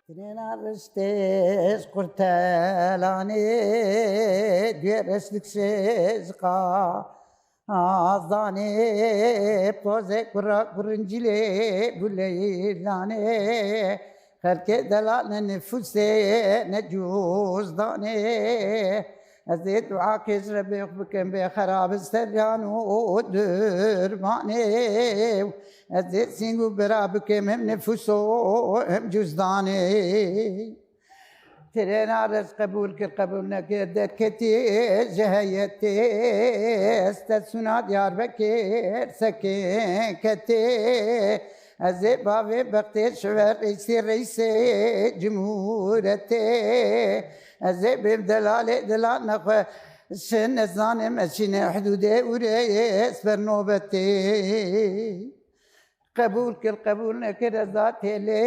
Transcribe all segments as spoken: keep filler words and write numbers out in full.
Trêna riştêj qurtelanê, duyê reşlik şêj qazanê, pozê kura kurincilê buleylanê, xelkê delal ne nifûsê ne cûzdanê. Ez ê dua kê ji Rebê xwe bikim bê xerab seriyan û durmanê. Ez ê sîng û bira bikim hem nifûso hem cûzdanê. Tirêna reş qebûl kir, qebûl nekir, derketî ji heyetê. Stesûna Diyarbekir sekên ketê. Ez ê bavê bextê şive reîsê, reîsê cumhûretê. Ez ê bêm delalê dilan nexwe şin nezanim, ez şînê hidûdê û rêz ber nobetê. Qebûl kir, qebûl nekir, ez da têlê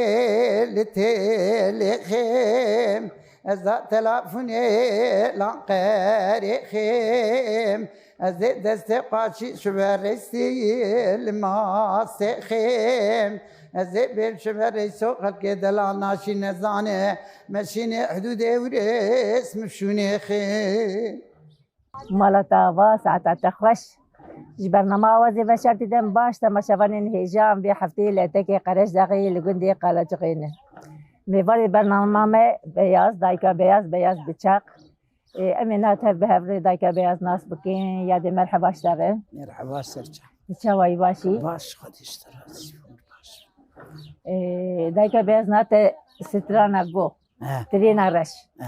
li têlê xêm. Ez da telafunê lan qerê xêm. Ez ê destê qaçî şive reîsî li masê xêm. Ez ê bêm şive reîso xelkê delal naşî nezane. Me şînê hidûdê û rêz mifşûnê xêm. Mala te ava, saeta te xweş. Ji bernama Awazê ve şertî dem baş, temaşevanên hêja em vê hefteyê li etekê Qereşdaxê li gundê Qalaciqê ne. Mêvanê bernama me Beyaz, dayika Beyaz, Beyaz Biçaq. Ê, em ê niha tev bi hev rê dayika Beyaz nas bikin, yadê merheba ji te re. Merheba serçe. Çawa yî, baş î? Baş, Xwedê ji te razî bû, baş. Ê, dayika Beyaz niha te strana got. He. Tirêna reş. He.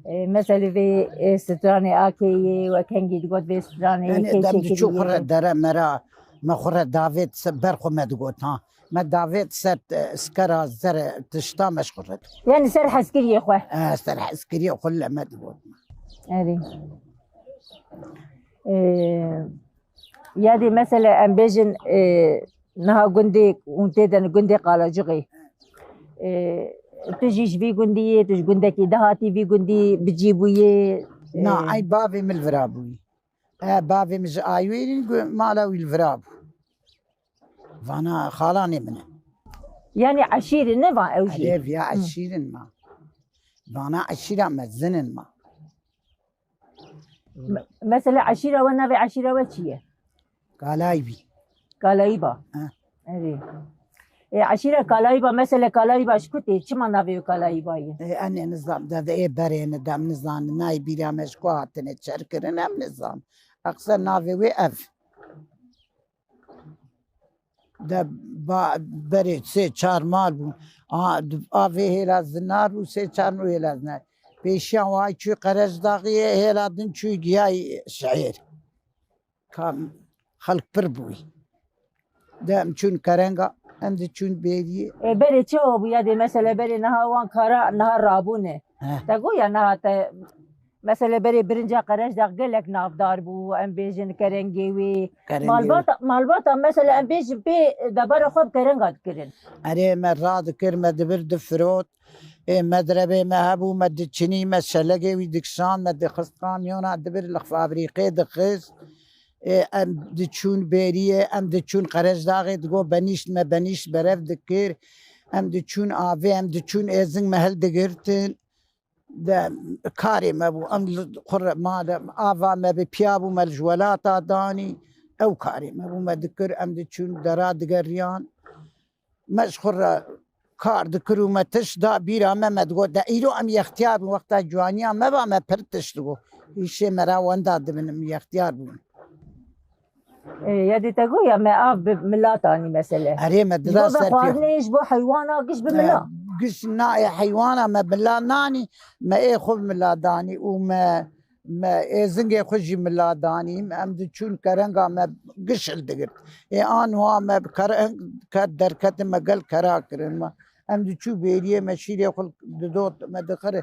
E, meselê vê, e, stranê a kê yê, we kengî digot vê stranê, yanî kê dem diçû çêkirî xwe re yê? Dere mera, me xwe re davêt se-, ber xwe me digot, ha. Me davêt ser, e, skera zere tişta me ji xwe re digot. Yanî ser hezkiriyê xwe? E, ser hezkiriyê xwe le me digot. Erê. E, ya dê mesele em bêjin, e, niha gundê hûn tê de ne gundê Qalaciqê. E, tu jî ji vî gundî yê, tu ji gundekî dihatî vî gundî bi cî bûyê. Na, e, ey bavê min li vira bûyî. E, bavê min ji Ayûêrî gu-, mala wî li vira bû. Vana xalanê min e. Yanî eşîrî ne van ew jî? Erê, viya, hı, eşîrin ma. Vana eşîra mezin in ma. Me-, mesela eşîra we, navê eşîra we çi ye? Kalayî bî. Kalayîba. Ha. Erê. E, eşîra Kalayîba, mesela Kalayîba ji ku tê? Çima navê wê Kalayîba ye? E, em ê nizam, de, de, ê berê ne, dem nizanin, nayê bîra me ji ku hatine çer kirin, em nizan. Eqse navê wê ev. De ba-, berê sê çar mal bûn. A, d-, avê hêla zinar bû, sê çar nû hêla zinar. Pêşiya wa çû Qereşdaxiyê, hêla din çû giyayî şehêr. Ka xelk pir bûyî. De em çûn kerenga, em diçûn bêriyê. E, berê çi bû ya dê, mesela berê niha wan kara niha rabûne. He. Te got ya niha te, mesela berê birinca Qereşdax gelek navdar bû, em bêjin kerengê wê. Kerengê wê. Malbata, malbata mesela em bêjin pê debara xwe bi kerenga dikirin. Erê me radikir, me dibir difirot. Ê, me direbê me hebû, me diçinî, me şelegê wî dikişand, me dixist kamyona, dibir li fabrîqê dixist. Ê, em diçûn bêriyê, em diçûn Qereşdaxê, digot benîşt, me benîşt berev dikir. Em diçûn avê, em diçûn êzing me hildigirtin. De karê me bû, em li xwe re male, ava me bi piya bû, me li ji welata danî. Ew karê me bû, me dikir, em diçûn dera digeriyan. Me ji xwe re kar dikir û me tişt da bîra me, me digot, de îro em yextiyar bûn, wexta ciwaniya me ba me pir tişt digot. Îşê me ra wenda dibin, em yextiyar bûn. E, ya dê te got ya me av bi mila tanî mesele. Erê me dida ser pê. Ji bo xwarinê, ji bo heywana giş bi mila. E, giş na ê heywana me mila nanî, me ê xwe bi mila danî û me Me êzingê xwe jî mila danî, em diçûn kerenga me giş hildigirt. Ê anwa me bi kereng, ke derketin me gel kera kirin. Me, em diçû bêriyê me şîrê xwe didot, me dixir,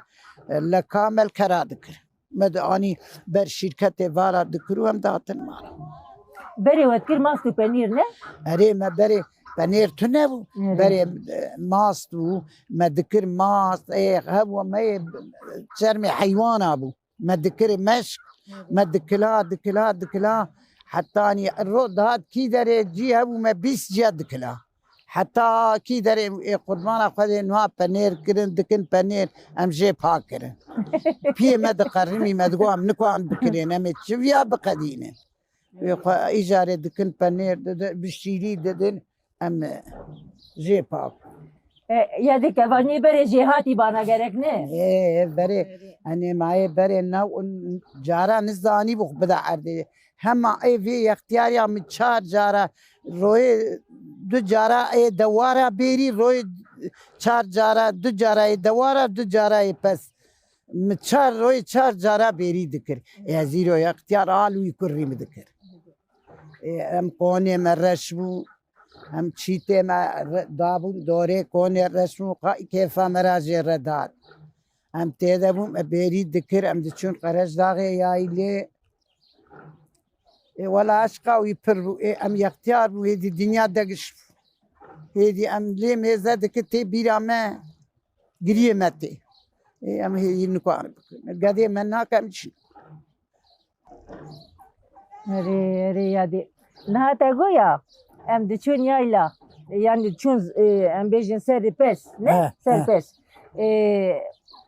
e, leka me li kera dikir. Me dianî ber şîrketê vala dikir û em datin mala. Berê we dikir mast û penîr ne? Erê me berê penêr tune bû. Erê. Berê, e, mast bû, me dikir mast, ê, hebû me yê çermê heywana bû. Me dikir meşk, me dikila, dikila, dikila. Hetanî ro dihat kî derê cî hebû me bîst ciya dikila. Heta kî derê ê qurbana xwe dê nuha penêr kirin, dikin penêr, em jê pak kirin. Piyê me diqerimî, me digo em nikwan bikirin, em ê çiviya biqedînin. Wê xwe îcarê dikin penêr didin, bi şîrî didin, em jê pak. E, ya dê kevaniyê berê jêhatî bana gerek ne? Ê, berê, enê mayê berê ne, cara nizanî bû bida erdê. Hema ê vê yextiyariya min çar cara royê du cara ê dewara bêrî, royê çar cara, du cara ê dewara, du cara ê pes. Min çar royê çar cara bêrî dikir. Ê ez îro yextiyar al wî kurrî min dikir. Ê, em konê me reş bû, em çîtê me re-, dabûn dorê konê reş bû, qa-, kêfa me ra jê re dat. Em têde bûn, me bêrî dikir, em diçûn Qereşdaxê yayî lê. Ê, wela eşqa wî pir bû, ê, em yextiyar bû, hêdî dinya degiş bû. Hêdî em lê mêze dikir tê bîra me, giriyê me tê. Ê, em hêdî nikwarin bikin. Gedê me nake em çi. Erê, erê, yadê. Niha te goya, em diçûn yayla, yani diçûn, e, em bêjin serê pes, ne? He, he. Serpes. E,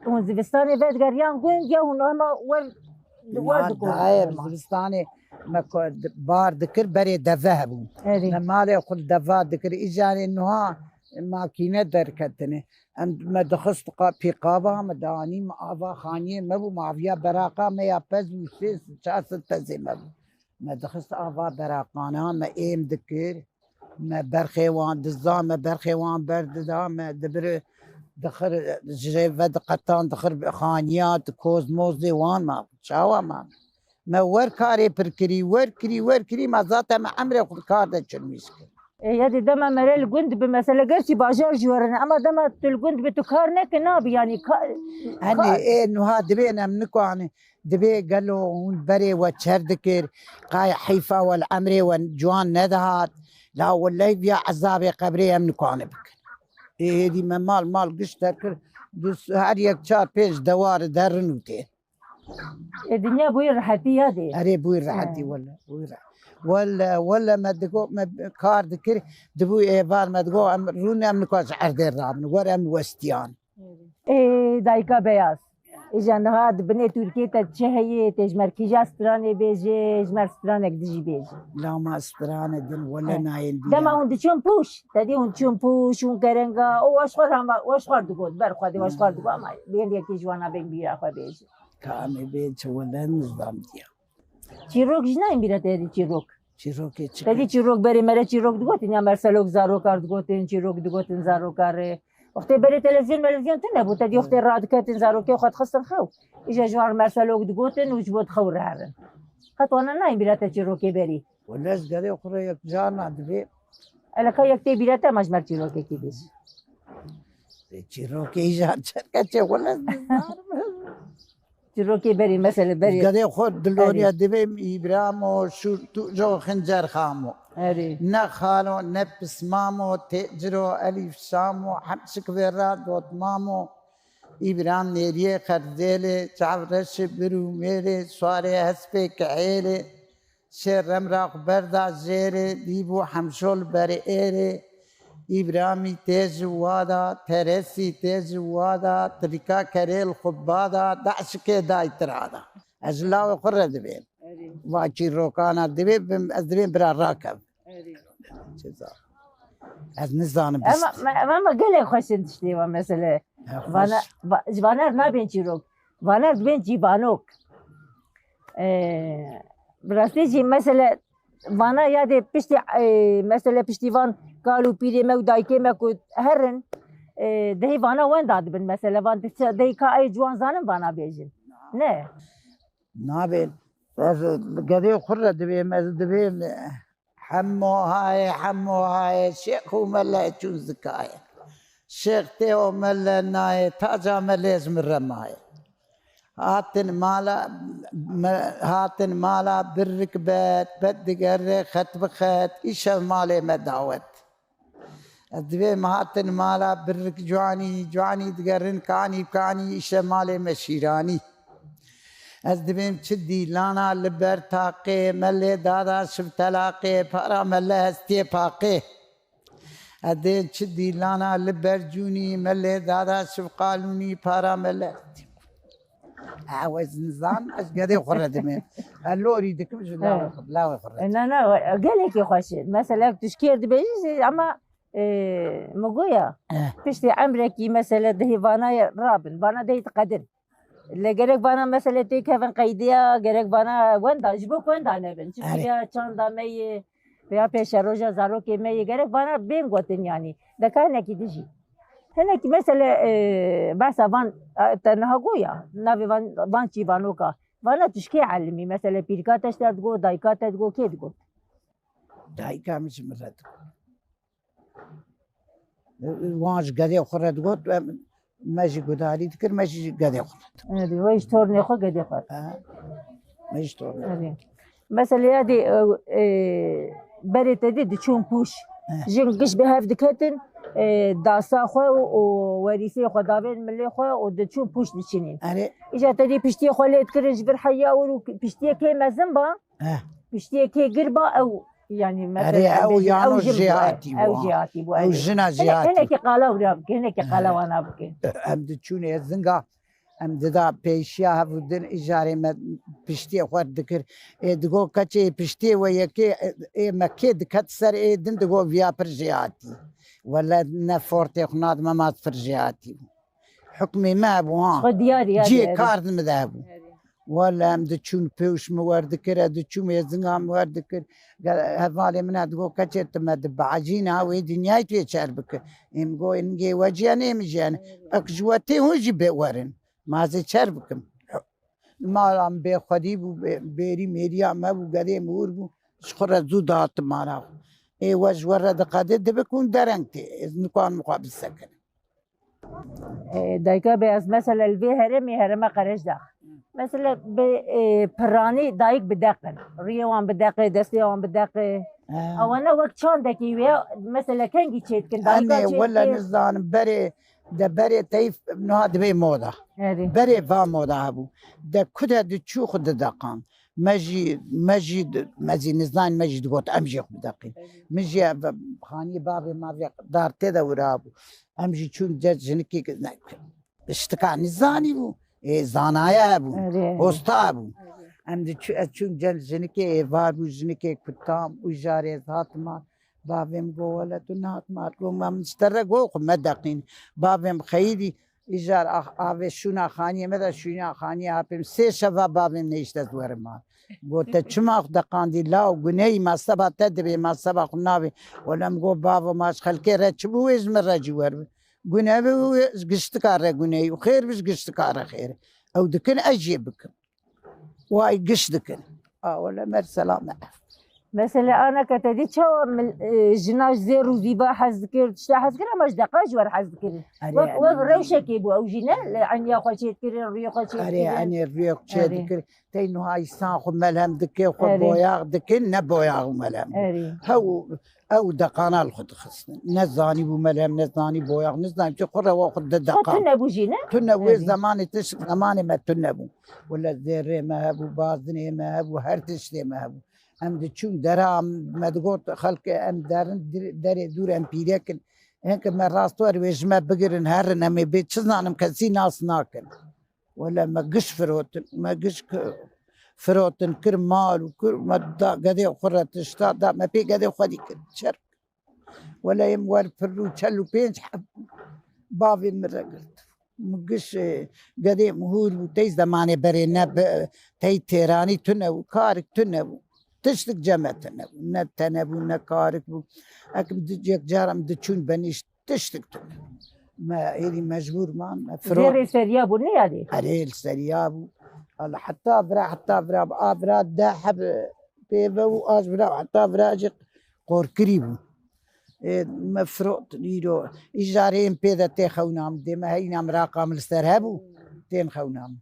hûn zivistanê vedigeriyan gund ya hûn hema wer, wer Na, dikon? Daye zivistanê me ko-, bar dikir, berê deve hebûn. Erê. Me malê xwe deva dikir. Îcarê nuha makîne derketine. Em, me dixist qa-, pîqaba, me danî, me ava xaniyê me bû, me aviya beraqa me ya pez bû, sê, çar sed pezê me bû. Me dixist ava beraqana, me êm dikir, me berxê wan diza, me berxê wan berdida, me dibir, dixir, ji rê ve diqetan, dixir xaniya, di kozmozê wan ma, çawa ma. Me wer karê pir kirî, wer kirî, wer kirî, ma zaten me emrê xwe kar de çirmîş kir. E, ya dê dema mere li gund bi, mesela, gerçî bajar jî werin, ama dema tu li gund bi, tu kar neke, nabi, yani, ka-, Henê, ka- ê, nuha dibên em nikwanin, dibê gelo hûn berê we çer dikir, qay heyfa we li emrê we ciwan nedihat, la wellehî viya ezabê qebrê em nikwanin bikin. Ê, hêdî me mal mal giş derkir, du s-, her yek çar pênc dewar derin û tê. E, dinya bûyî rehetî ya dê. Erê, bûyî rehetî, He. wele, bûyî re-, wele, wele me digo, me kar dikir, dibû êvar me digo, em rûne em nikwa ji erdê rabin, wer em westiyan. Ê, dayika beyaz. Îja niha di binê Tirkiyê te çi heye, tê ji mer kîja stranê bêjê, ji mer stranek dijî bêjê. Lama strane din, wele He. nayên Dema bîra. hûn diçûn pûş, te dî hûn diçûn pûş, hûn kerenga, û weşxwar hema, weşxwar digot, ber xwedê weşxwar digot, ama bêl yekê ji wana bên bîra xwe bêjê. Ka em ê bê çi wele nizam diya. Çîrok jî nayên bîra te dî çîrok. Çîrokê çi Te dî kir? çîrok berê mere çîrok digotin ya merselok zarokar digotin, çîrok digotin zarokar rê. Wextê berê televîzyon melevîzyon tune bû, te dî wextê radiketin zarokê xwe dixistin xew. Îja ji wan merselok digotin û ji bo di xew re herin. Qet wana nayên bîra te çîrokê berî. Wele ez gerê xwe re yek carna dibê. Ele ka yek tê bîra te ma ji mer çîrokekî bêjî. Çîrokê îja çerkeçê wele ez nizanim. Çîrokê berî, mesele berî. Gedê xwe diloriya Erê. dibêm Îbramo, şûr tu jo xincer xamo. Erê. Ne xalo, ne pismamo, têciro, elîf şamo, hemşik vera dotmamo. Îbram nêriyê xerzêlê, çav reşê bir û mêrê, suarê hespê kehêlê. Şêr remra xwe berda jêrê, dî bû hemşol berê êrê. Îbramî tê ji wada, teresî tê ji wada, tilîka kerê li xwe bada, daşikê day tirada. Ez ji lawê xwe re dibêm. Erê. Va çîrokana dibê bim, ez dibêm bira rakev. Erê. Çi za. Ez nizanim Ema, bist. me-, ema gelek xweş in tiştê va mesele. Ha, xweş. Vana, va-, ji vaner nabên çîrok. Vaner dibên cîvanok. Ee, bi rastî jî mesele vana ya dê piştî, ee, mesele piştî van kal û pîrê me û dayikê me ku herin, ee, dehî vana wenda dibin mesele van dehî ka ê ciwan zanin vana bêjin. Ne? Nabên. Ez gedê xwe re dibêm, ez dibêm, hemo hayê, hemo hayê, şêx û mele çûn zikayê. Şêx tê û mele nayê, taca melê ji min re mayê. Hatin mala, me, hatin mala birrik bet, bet digerê xet bi xet, îşev malê me dawet. Ez divêm hatin mala birrik ciwanî, ciwanî digerin kanî, kanî îşe malê me şîranî. Ez divêm çi dîlana li ber taqê, me lê dada şiv telaqê, para me li hestiyê paqê. Edê çi dîlana li ber cûnî, me lê dada şifqalûnî, para me lê. Ew ez nizan, ez gedê xwe re dimê. Ez lorî dikim ji lawê xwe, lawê xwe re. Na, na, gelekî xweş e. Mesela tu ji kêr dibêjî jî, ama, e, min goya, Eh. piştî emrekî, mesela, dihê vana ye rabin, vana dehê diqedin. Lê gerek vana, mesela, têkevin qeydiya, gerek vana wenda, ji bo ku wenda nebin. Çi Erê. Piya çanda me yê, piya pêşeroja zarokê me yê, gerek vana bên gotin, yanî. Deka hinekî dijî. Hinekî, mesela, e, behsa van, e, te niha goya, navê van, van çîvanoka. Vana tu ji kê elimî? Mesela, pîrka te ji te digot, dayika te digot, kê digot? Dayika min ji min re digot. Wan ji gedê xwe re digot, em, me jî gudarî dikir, me jî gedê xwe re digot. Erê, we ji tornê xwe gedê xwe. Ha, me ji tornê xwe. Erê. Mesela ya dê, e, e, berê te dî diçûn pûş. Eh. Jin giş bi hev diketin, e, dasa xwe û, û werîsê xwe davên milê xwe û diçûn pûş diçinîn. Erê. Îja te dî piştiyê xwe lê dikirin ji vir heya wir û piştiyê kê mezin ba, Eh. piştiyê kê gir ba ew, yanî, Erê, mesela, ew bêjin, yano ew jin bû, jêhatî ew bû. jêhatî bû, Ew erê. jina Hine-, jêhatî. Hinekî qala wira bike, hinekî qala Eh. wana bike. Em diçûnê zinga, em dida pêşiya hev û din îjarê me piştiyê xwe dikir. Ê digo keçê piştiyê we yekê, ê me kê diket ser ê din digo viya pir jêhatî. Wele ne fortê xwe nadime ma pir jêhatî bû. Hukmê me hebû, ha. Xwe diyar, ya Cihê diyar. kar di min de hebû. Wele em diçûn pêwş min wer dikir, ez diçûm êzinga min wer dikir. Ge-, hevalê min e digo, keçê tu me di biecîna wê dinyayê tu yê çer bikir. Êm go, hingê we jiyane, êm jiyane. Ek ji we tê hûn jî bê werin. Ma ez ê çer bikim. Mala min bê xwedî bû, bê-, bêrî mêriya me bû, gedê min hûr bû. Ji xwe re zû dihatim mala xwe. Ê we ji we re diqede, dibik hûn dereng tê. Ez nikarim xwe bisekinim. E, dayika bê ez mesela li vê herêmê, herêma Qerejdax. Mesela bi, e, piranî dayik bi deq in. Rûyê wan bi deq e, destê wan bi deq e. Ha. Ewana wek çandekî wê, mesela kengî çêdikin, dayika Anê, wela çêdikin. nizanim, berê, de berê teyf niha dibê moda. Erê. Berê va moda hebû. De ku de diçû xwe dideqan. Me jî, me jî, me jî nizanî, me jî digot, em jî xwe bideqîn. Min jî ev xaniyê bavê me vê dar tê de wira bû. Em jî çûn cem jinikê, ne, ştika nizanî bû. Ê, zanaye hebû, Erê. hosta hebû. Em diçû-, ez çûn cem jinikê êvar bû, jinikê kutam û jarê ez hatim. Bavê min got, wele tu nehat mal. Got, ma min ji te re got, xwe me deqîn. Bavê min xeyidî, îcar ax-, avê şûna xaniyê me de, şûna xaniyê apê min. Sê şeva bavê min nehişt ez werim mal. Got, te çima xwe deqandî, law guneyî, ma seba te dibê, ma seba xwe nabê. Wele min got, bavo, ma ji xelkê re çi bû, wê ji min re jî werbi. Gune bi, wê ji giştika re guneyî û xêr bi, ji giştika re xêr. Ew dikin, ez jê bikim. Way giş dikin. A, wele mer selame. Mesela, aneke te dî çawa mil-, e, jina ji zêr û zîva hez dikir, tişta hez dikir, ama ji deqa ji wer hez dikir. Erê, Wek, erê. wek rewşekê bû, ew jî ne li eniya xwe çê dikirin, rûyê xwe çê Erê, dikirin. enê rûyê xwe çê Erê. dikir. Tey nuha îsan xwe melhem dike, xwe Erê. boyax dikin, ne boyax û melhem. Erê. Hew Ew deqana li xwe dixistin. Ne zanîbû melhem, ne zanî boyax, ne zanî çi, xwe rewa xwe Xwe dideqan. tune bû jî, ne? Tune wê Erê. zemanê tişt, zemanê me tune bû. Wele zêrê me hebû, bazinê me hebû, her tiştê me hebû. Em diçûn dera, me digot, xelkê em derin, dir-, derê dûr em pîrek in. Hinke me rast wer wê ji me bigirin, herin, em ê bê çi zanim kesî nas nakin. Wele me giş firotin, me giş ki-, firotin, kir mal û kir, me da gedê xwe re tişta da, me pê gedê xwe dî kir. Çer. Wele em wer pir û çel û pênc heb bavê min re girt. Min giş, e, gedê min hûr bû, tey zemanê berê ne bi, tey têranî tune bû, karik tune bû. Tiştik cem me tune bû. Ne tene bû, ne karik bû. Ekim di-, yek cara min diçûn benîşt, tiştik tune bû. Me êdî mecbûr man, me Vê firot. rêseriya bû ne yadê? Erê, li seriya bû. Ala heta vira, heta vira, a vira deh heb pê ve û a ji vira, heta vira jî qorkirî bû. Ê, me firot, îro, îjarê em pê de tê xewna min, dê me heyna miraqa min li ser hebû, tên xewna min.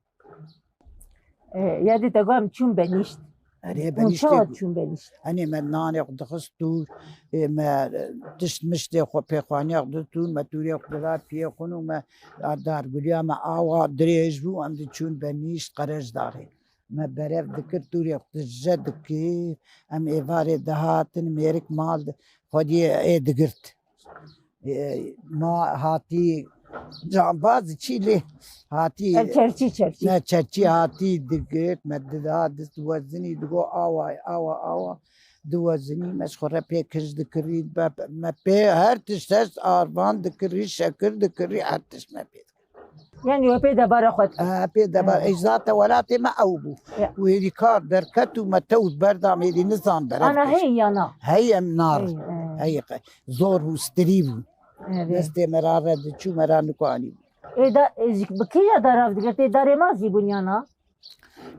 E, ya dî te got em çûn benîşt. Erê, Hûn benîştê çawa ku çûn benîşt? Enê me nanê xwe dixist dûr, ê, me, e, tişt miştê xwe pêxwaniya xwe didî dûr, me tûrê xwe dida piyê xwe û me a darguliya me awa dirêj bû, em diçûn benîşt Qerejdaxê. Me berev dikir, tûrê xwe dije dikir, em êvarê dihatin, mêrik mal di-, xwediyê ê digirt. E, ma hatî cambaz çî lê hatî Ev çerçî, çerçî. Ne, çerçî hatî digirt, me dida dist wezinî digo awa, awa, awa. Diwezinî me ji xwe re pê kij dikirî, me, me pê her tişt hest arvan dikirî, şekir dikirî, her tişt me pê dikirî. Yani we pê debara xwe dikir. E, pê debara, Evet. Ê zaten welatê me ew bû. Ya. Û hêdî kar derket û me tewt berdam hêdî nizan bere Ana bikir. Hey yana. Hey em nar. Hey, e. Hey qe-, zor bû, stirî bû. Evet. Destê me ra re diçû, me ra nikanî bû. Ê da, ê ji, bi kîja darav digirtê, darê ma zî bûn yana?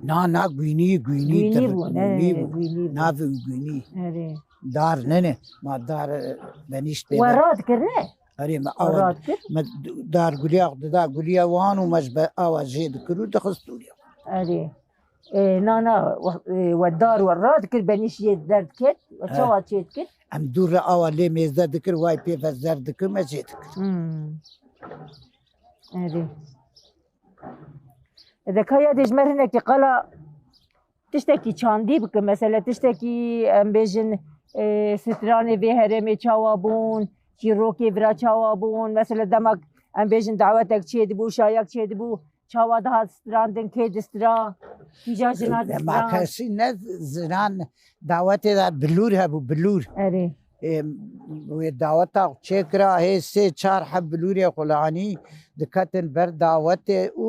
Na, na, gwînî, gwînî, Gwînî tir-, bûn, gwînî he, bûn. Gwînî bûn. Navê wî gwînî. Erê. Dar ne ne, ma dar, e, benîşt pê We de. Radikir ne? Erê, me We awa, radikir? Me d-, dar guliya, dida guliya wan û me ji be awa jê dikir û dixist dûriya. Erê. E, na, na, we, e, we dar we radikir, benîşt jê derdikir, we He. Çawa çê dikir? Em dûr re awa lê mêze dikir, way pê ve zer dikir, me jê dikir. Hmm. Erê. Ê de ka ya dê ji me re hinekî qala tiştekî çandî bike, mesela tiştekî em bêjin, e, stranê vê herêmê çawa bûn, çîrokê vira çawa bûn, mesela demek em bêjin dawetek çêdibû, şayek çêdibû, çawa dihat strandin, kê distira, kîja jina distira. Ma kesî ne zinan dawetê de bilûr hebû, bilûr. Erê. Ê, wê daweta çêkira, hê sê çar heb bilûrê xulanî diketin ber dawetê û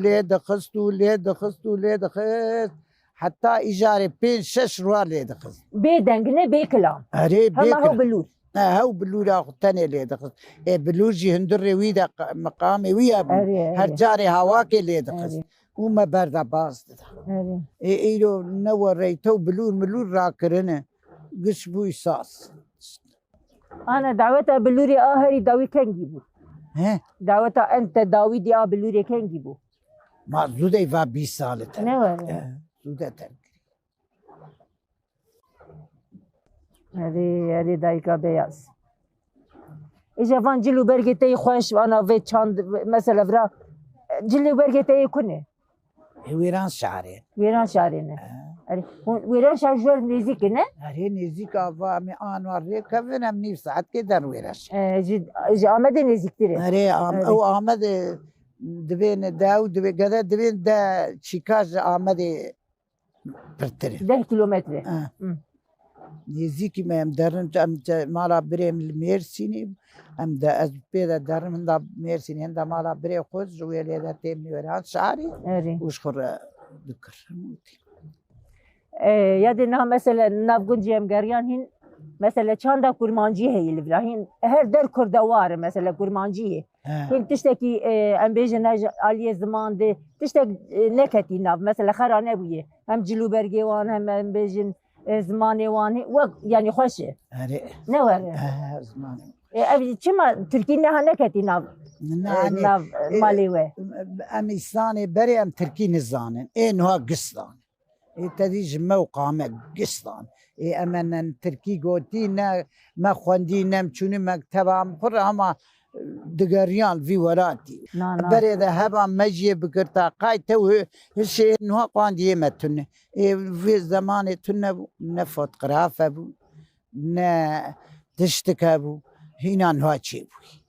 lê dixist û lê dixist û lê dixist. Heta îjarê pênc şeş rûa lê dixist. Bê deng ne, bê kilam. Erê, bê Hema hew kilam. Bilûr. Ne, hew bilûra xwe tenê lê dixist. Ê, bilûr jî hundirê wî de qa-, miqamê wî hebû. Erê, Her erê. Carê hawakê lê dixist. Erê. Û me berda baz dida. Erê. Ê, îro ne wereyte û bilûr milûr rakirine. Giş bûy saz. Ana daweta bilûrê a herî dawî kengî bû? He? Daweta ente dawî dî a bilûrê kengî bû? Ma zû de va bîst sal e terk. Ne were? He, zû de terk. Erê, erê dayika beyaz. Îja van cil û bergê te yî xweş, ana vê çand, mesela vira, cil û bergê te yê ku ne? Ê, Wêran şarê. Wêran şarê ne. He. Erê, hûn, Wêran şar ji we nêzîk e, ne? Erê, nêzîk a va em ê anwa rê kevin, em nîv saetkê den Wêran şar. E, ji, ji Amedê nêzîktir e. Erê, Am-, Erê. Ew Amedê dibên de û dibê gede dibên de çîka ji Amedê pirtir e. Deh kilometre. Ha. Hı. Nêzîkî me em derin, em te-, mala birê min li Mêrsînî, em de ez pê de derin, hinda Mêrsînî, hinda mala birê xwe ji wê lê de têm Wêran şarî Erê. Û ji xwe re dikir. E, ya dê niha mesela nav guncî em geriyan hîn, mesela çanda kurmancî heye li vira. Hîn her der kurdewar e mesela kurmancî ye. He. Hîn tiştekî, e, em bêjin ne ji aliyê ziman de tiştek, e, neketî nav. Mesela xera nebûye. Hem cil û bergê wan, hem em bêjin, e, zimanê wan. Wek, yani xweş e. Erê. Ne were? He, zimanê. E, ev çima Tirkî neha neketî nav, Na, e, hani, nav, e, e, malê we? Em îsanê berê em Tirkî nizanin. Ê niha giş zanin. Ê te dî ji me û qame giş dan. Ê em ne tirkî gotî, ne me xwendî, ne em çûnî mekteba em xwe re, hema digeriyan vî welatî. Na, na. Berê de heba me jê bigirta, qay te û hişê nuha qandiyê me tune. Ê vê zemanê tune bû, ne fotograf hebû, ne tiştik hebû. Hîna nuha çêbûyî.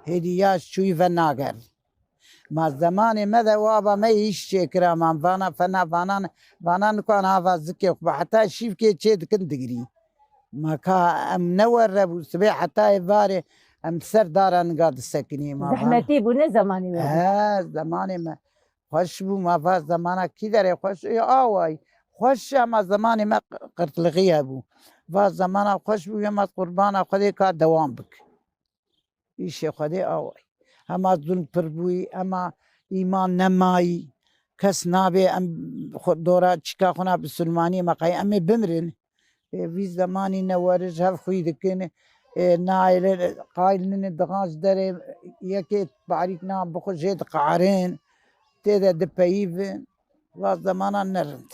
Hêdî ya ji çûyî venagerin. Ma zemanê me de û ava me îş çêkira, ma vana fena, vana, vana nikan ava zikê xwe, heta şîvkê çê dikin digirî. Ma ka em ne werre bû, sibê heta êvarê em ser dara niga disekinî, ma vana. Zehmetî bû ne zemanê we? He, zemanê me xweş bû, ma va zemana kî derê xweş, ê awayî. Xweş ama zemanê me qirtlixî hebû. Va zemana xweş bû, yema qurbana Xwedê ka dewam bik. Îşê Xwedê awayî. Hema zulm pir bûyî, hema îman nemayî. Kes nabê em xwe dora çika xwe na bisilmaniyê me qey em ê bimirin. Ê, vî zemanî ne werij hev xwî dikin. Ê, naêlin, qayil nînin dixan ji derê yekê barîk nan bixwe jê diqarin. Tê de dipeyivin. Va zemanan ne rind.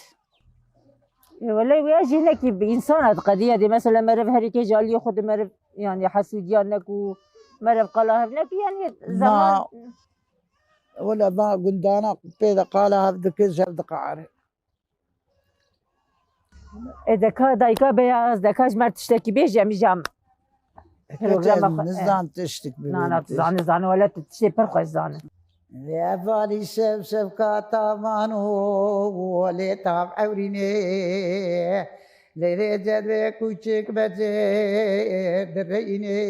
Ê, wele wê jî hinekî bi însan hat qediya dê. Mesela meriv herî kê ji aliyê xwe di meriv, yani hesûdiya neku, meriv qala hev neku, yani Na. Zaman. Wele va gundana pê de qala hev dike, ji hev diqare. Ê, de ka dayika beyaz, de ka ji mer tiştekî bêje, em jî am. Programa xwe, nizan tiştik bi. Na, na, tu zanî, zanî, wele tu tiştê pir xweş zanî. Vê hevalî şev şevka tavan û lê tav ewrînê. Lê rê cedvê kûçik becê direyînê.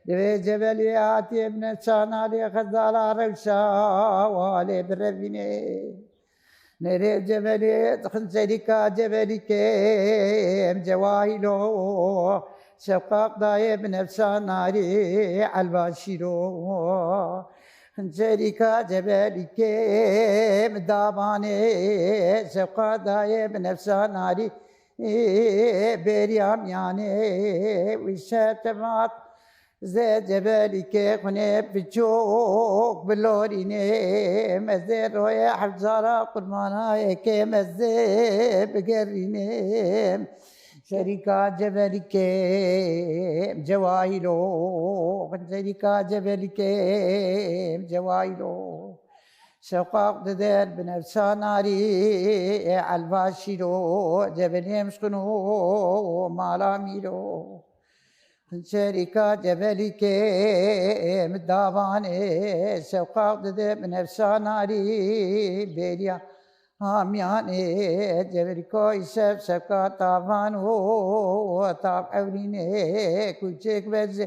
Divê cebelî hatiyê bi nefşana lê xezala rewşa walê birevînê. Nêrê cebelî, xincerîka cebelîkê em cewahîlo, şewqaq dayê bi nefşa narî elva şîro. Xincerîka cebelîkê em davanê, şewqa dayê bi nefşa narî bêriya miyanê. Wî şev temat Zê cebelîkê xunê piçûk bilorînê, mezê royê hezara qurmana yekê mezê bigerînê. Şerîka cebelîkê cewahîlo, şerîka cebelîkê cewahîlo. Şewqaq dider bi nefşa narî, elva şîro, cebelî em şixin û mala mîro. Xinçerîka cebelîkê min davanê, şewqaq dide bi nefşa narî bêriya hamiyanê. Cebelîko îşev şewqa tavan û tav ewrînê, kûçek berjê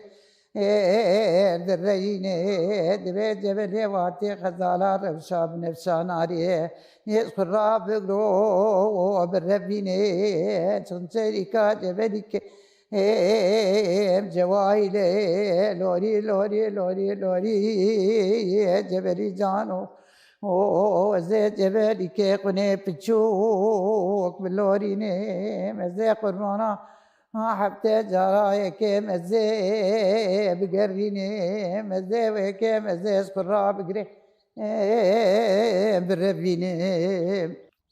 direyînê. Divê cebelê watê xezala rewşa bi nefşa narî, yê xwe rabigro birevînê. Xinçerîka cebelîkê Êm cewayîlê lorî, lorî, lorî, lorî, cebelî cano. O, ez ê cebelîkê xunê piçûk bilorînê, ez ê qurbana ha hefte cara yekê, ez ê bigerînê, ez ê wekê, ez ê ez xwe rabigirê, ê, birevînê.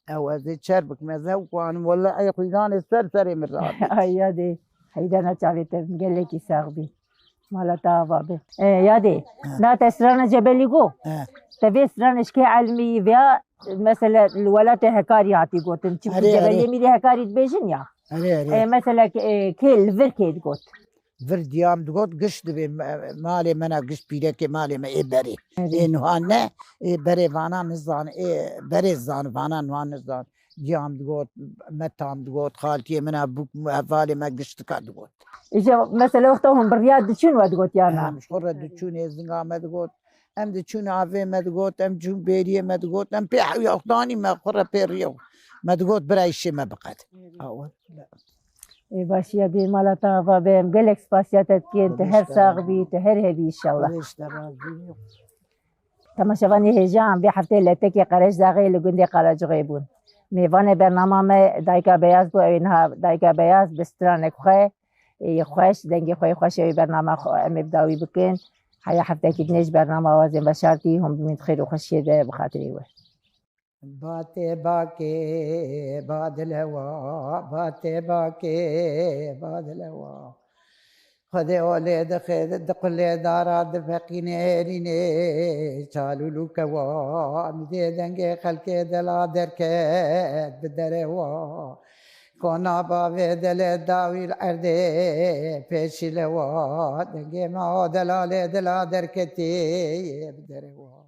Ew ez ê çer bikim, ez ew xwanim, wele ey xwîdanê ser serê min radê. Ay yadê, heydana çavê te bin, gelekî sax bî. Mala te ava be. E, yadê, ha, na te strana cebelî go? He. Te vê strana ji kê elmî veya, mesela, li welatê Hekarî hatî gotin. Çimkî, erê, cebeliyê, erê, mîrê Hekarî dibêjin ya. Erê, erê. E, mesela, e, kê li vir kê digot? Vir diyam digot, giş dibê me-, malê me ne, giş pîrekê malê me ê berê. Erê. Ê nuha ne, ê berê vana nizan, ê berê zan, vana nuha nizan. Diyam digot, metam digot, xaltiyê min a bûk, hevalê me giş dika digot. Îja mesela wexta hûn bi riya diçûn we digot ya na? Em ji xwe re diçûn, ê zinga me digot. Em diçûn avê me digot, em çûn bêriyê me digot, em pê hewya xwe danî me xwe re pê riyo. Me digot bira îşê me biqet. Erê. Awe. Ê, başiya dê mala te ava be, em gelek spasiya te dikin, tu her sax bî, tu her hebî înşallah. Temaşevanê hêja, em vê hefteyê letekê Qereçdaxê li gundê Qaracuxê bûn. Mêvanê bernama me Dayika Beyaz bû, ew ê niha Dayika Beyaz bi stranek xwe, ê, xweş, dengê xwe yê xweş ê wê bernama xwe em ê bi dawî bikin. Heya heftekî dinê ji bernama wazên veşartî, hûn bimîn di xêr û xweşiyê de bi xatirê we. Batê bakê badilewa, batê bakê badilewa. Xwedê olê dixê di qulê dara difeqînê êrînê çalûlûkewa. Em dê dengê xelkê dela derket bi derewa. Kona bavê delê dawî li erdê pêşîlewa. Dengê me o delalê dila derketî bi derewa.